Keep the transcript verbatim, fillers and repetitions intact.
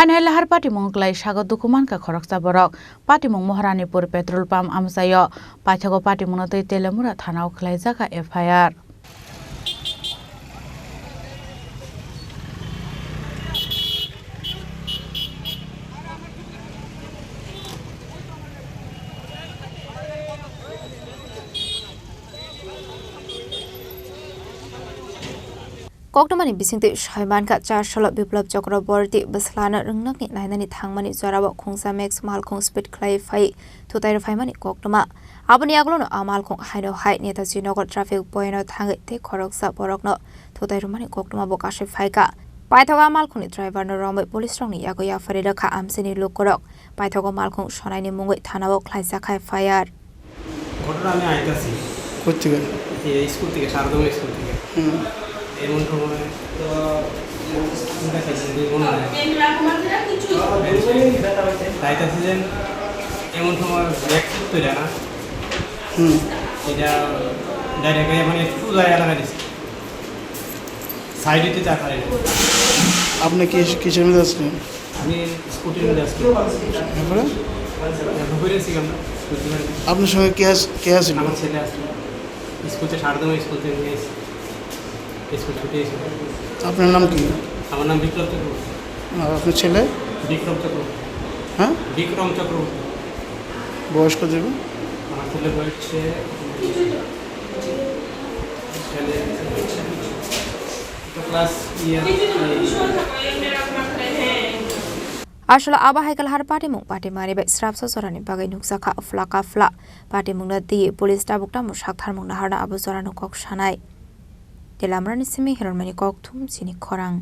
Haino hai lahar patimung kwlai sago dukhu mankha khoroksa borok. Patimung Moharanipur petrol pump amchaio. Paithago patimungno twi Telemura thanao khwlaijak kha F I R. Koktwmani bisingtwi soi mankha, char salo Biplab Chakraborty bwslano rwngnokni nainani thangmani jorao khungsa Max malkhung speed khlai phai thutai rw phaimani koktwma. Aboni yagulono a malkhung haino hai Netaji Nagar traffic point-o thangwi tei khoroksa borokno thutai rwmani koktwma bo kasui phaikha. Paithago a malkhungni driver-no romwi police-rokni yago yapharwi rwkha amchaini lukurok. Paithago malkhung sonaini mungwi thanao khlaijak kha F I R. ঘটনা আমি আইতাছি। কোথেকে? এই স্কুল থেকে, সারদা স্কুল থেকে। হুম। এমন সময় তো চিন্তা করছি যে মনে হয় আইতাছি যে এমন সময় ব্যাগ ফুট করে না। হুম। এটা ডাইরেক্ট মানে সোজা এলাকা দিছে। সাইডে তো চা খাই। আপনি কি, কিসের মধ্যে আসলেন? আমি স্কুটির মধ্যে আসছি। এরপরে? এরপরে ছিলাম না, স্কুটি মানে। আপনার সঙ্গে কে আস-, কে আসলো? আমার ছেলে আসলো। স্কুল থেকে সাড়ে নয় স্কুল থেকে নিয়ে এসে। স্কুল ছুটি হয়েছিল। আপনার নাম কি? আমার নাম বিপ্লব চক্রবর্তী। আর আপনার ছেলে? বিক্রম চক্রবর্তী। হ্যাঁ? বিক্রম চক্রবর্তী। বয়স কত হবে? আমার ছেলের বয়স হচ্ছে, ছেলে তো ক্লাস ইয়ে, Aswla abo hai khe lahar patimung patimani bai srapsa jorani bagwi nukjakha phlaka phla. Patimungno twiwi police tabuk tamo saktharmung naharno abo jorano kok sanai. Telamrani simi Hironmani Kokthum chini khorang.